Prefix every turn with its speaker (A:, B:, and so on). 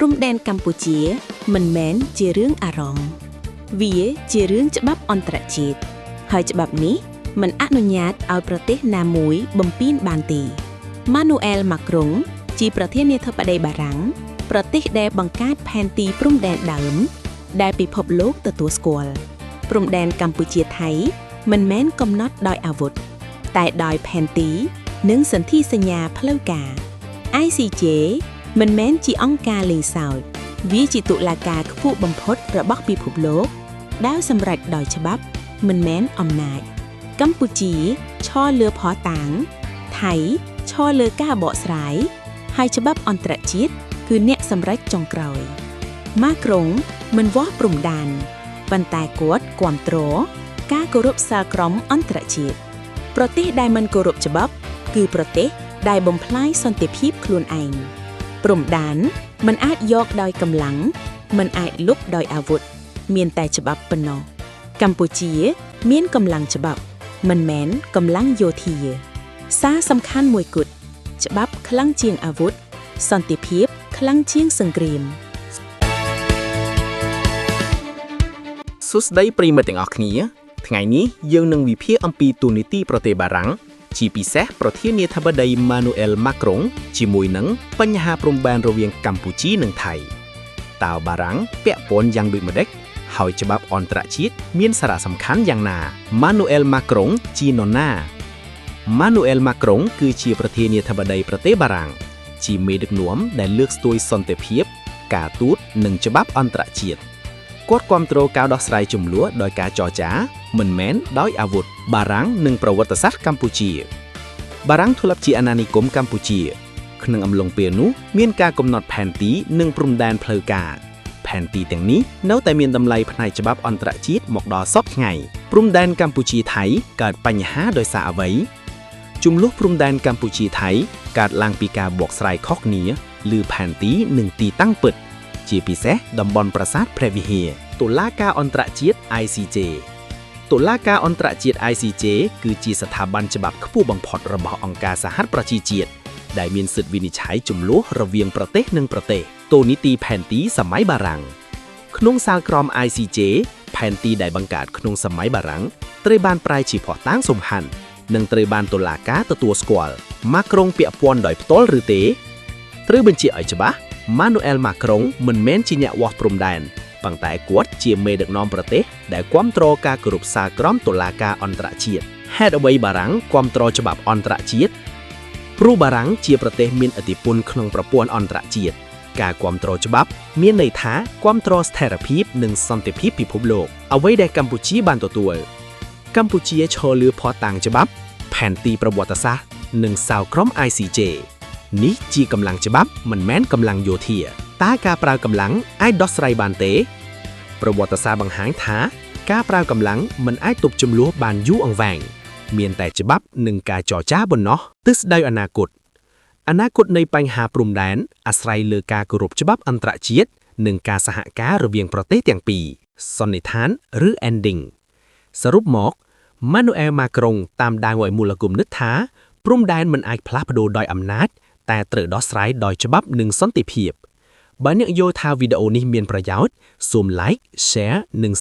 A: ព្រំដែនកម្ពុជាមិនមែនជារឿងអារម្មណ៍វាជារឿងច្បាប់អន្តរជាតិហើយច្បាប់នេះមិនអនុញ្ញាតឲ្យប្រទេសណាមួយបំពានបានទេម៉ានូអែលម៉ាក្រុងជាប្រធានាធិបតីបារាំងប្រទេសដែលបង្កើតផែនទីព្រំដែនដើម ដែលពិភពលោកទទួលស្គាល់ព្រំដែនកម្ពុជាថៃមិនមែនកំណត់ដោយអាវុធតែដោយផែនទី និងសន្ធិសញ្ញាផ្លូវការ ICJ មិនមែនជាអង្គការលេងសើចវាជាតុលាការខ្ពស់បំផុតរបស់ពិភពលោកដែលសម្រេចដោយច្បាប់មិនមែនអំណាច កម្ពុជាឈរលើភស្តុតាង ថៃឈរលើការបកស្រាយហើយច្បាប់អន្តរជាតិគឺអ្នកសម្រេចចុងក្រោយ ម៉ាក្រុងមិនវាស់ព្រំដែនប៉ុន្តែគាត់គាំទ្រការគោរពសាលក្រមអន្តរជាតិប្រទេសដែលមិនគោរពច្បាប់ គឺប្រទេសដែលបំផ្លាញសន្តិភាពខ្លួនឯងព្រំដែនមិនអាចយកដោយកម្លាំងមិនអាចលុបដោយអាវុធមានតែច្បាប់ប៉ុណ្ណោះកម្ពុជាមានកម្លាំងច្បាប់ មិនមែនកម្លាំងយោធា សារសំខាន់មួយគត់ច្បាប់ខ្លាំងជាងអាវុធសន្តិភាពខ្លាំងជាងសង្គ្រាម
B: សួស្តីប្រិយមិត្តទាំងអស់គ្នាថ្ងៃនេះយើងនឹងវិភាគអំពីទូនីតិប្រទេសបារាំងជាពិសេសប្រធានាធិបតីម៉ានូអែលម៉ាក្រុងជាមួយនឹងបញ្ហាព្រំដែនរវាងកម្ពុជានិងថៃតើបារាំងពាក់ព័ន្ធយ៉ាងដូចម្តេចហើយច្បាប់អន្តរជាតិមានសារៈសំខាន់យ៉ាងណាម៉ានូអែលម៉ាក្រុងជានរណាម៉ានូអែលម៉ាក្រុងគឺជាប្រធានាធិបតីប្រទេសបារាំងជាមេដឹកនាំដែលលើកស្ទួយសន្តិភាព ការទូតនិងច្បាប់អន្តរជាតិ គាត់គាំទ្រការដោះស្រាយជម្លោះដោយការចរចាមិនមែនដោយអាវុធបារាំងនិងប្រវត្តិសាស្ត្រកម្ពុជា បារាំងធ្លាប់ជាអាណានិគមកម្ពុជា ក្នុងអំឡុងពេលនោះមានការកំណត់ផែនទីនិងព្រំដែនផ្លូវការផែនទីទាំងនេះនៅតែមានតម្លៃផ្នែកច្បាប់អន្តរជាតិមកដល់សព្វថ្ងៃព្រំដែនកម្ពុជាថៃកើតបញ្ហាដោយសារអ្វីជម្លោះព្រំដែនកម្ពុជាថៃកើតឡើងពីការបកស្រាយខុសគ្នាឬផែនទីនិងទីតាំងពិត ជាពិសេសតំបន់ប្រាសាទព្រះវិហារតុលាការអន្តរជាតិ ICJ តុលាការអន្តរជាតិ ICJ គឺជាស្ថាប័នច្បាប់ខ្ពស់បំផុតរបស់អង្គការសហប្រជាជាតិដែលមានសិទ្ធិវិនិច្ឆ័យជម្លោះរវាងប្រទេសនិងប្រទេសតូនីតិផែនទីសម័យបារាំងក្នុងសាលក្រម ICJ ផែនទីដែលបង្កើតក្នុងសម័យបារាំងត្រូវបានប្រែជាភស្តុតាងសំខាន់និងត្រូវបានតុលាការទទួលស្គាល់ម៉ាក្រុងពាក់ព័ន្ធដោយផ្ទាល់ឬទេត្រូវបញ្ជាក់ឲ្យច្បាស់ម៉ានូអែលម៉ាក្រុងមិនមែនជាអ្នកវាស់ព្រំដែនប៉ុន្តែគាត់ជាមេដឹកនាំប្រទេសដែលគាំទ្រការគោរពសាលក្រមតុលាការអន្តរជាតិហេតុអ្វីបារាំងគាំទ្រច្បាប់អន្តរជាតិព្រោះបារាំងជាប្រទេសមានឥទ្ធិពលក្នុងប្រព័ន្ធអន្តរជាតិការគាំទ្រច្បាប់មានន័យថាគាំទ្រស្ថិរភាពនិងសន្តិភាពពិភពលោកអ្វីដែលកម្ពុជាបានទទួលកម្ពុជាឈរលើភស្តុតាងច្បាប់ផែនទីប្រវត្តិសាស្ត្រនិងសាលក្រម ICJ នេះជាកម្លាំងច្បាប់មិនមែនកម្លាំងយោធាតើការប្រើកម្លាំងអាចដោះស្រាយបានទេ ប្រវត្តិសាស្ត្របង្ហាញថាការប្រើកម្លាំងមិនអាចទប់ជម្លោះបានយូរអង្វែងមានតែច្បាប់និងការចរចាប៉ុណ្ណោះទិសដៅអនាគតអនាគតនៃបញ្ហាព្រំដែនអាស្រ័យលើការគោរពច្បាប់អន្តរជាតិនិងការសហការរវាងប្រទេសទាំងពីរសន្និដ្ឋានឬ ending សរុបមកម៉ានូអែលម៉ាក្រុងតាមដានឲ្យមូលគំនិតថាព្រំដែនមិនអាចផ្លាស់ប្ដូរដោយអំណាចតែត្រូវដោះស្រាយដោយច្បាប់និងសន្តិភាពបើអ្នកយល់ថាវីដេអូនេះមានប្រយោជន៍សូម like, share និង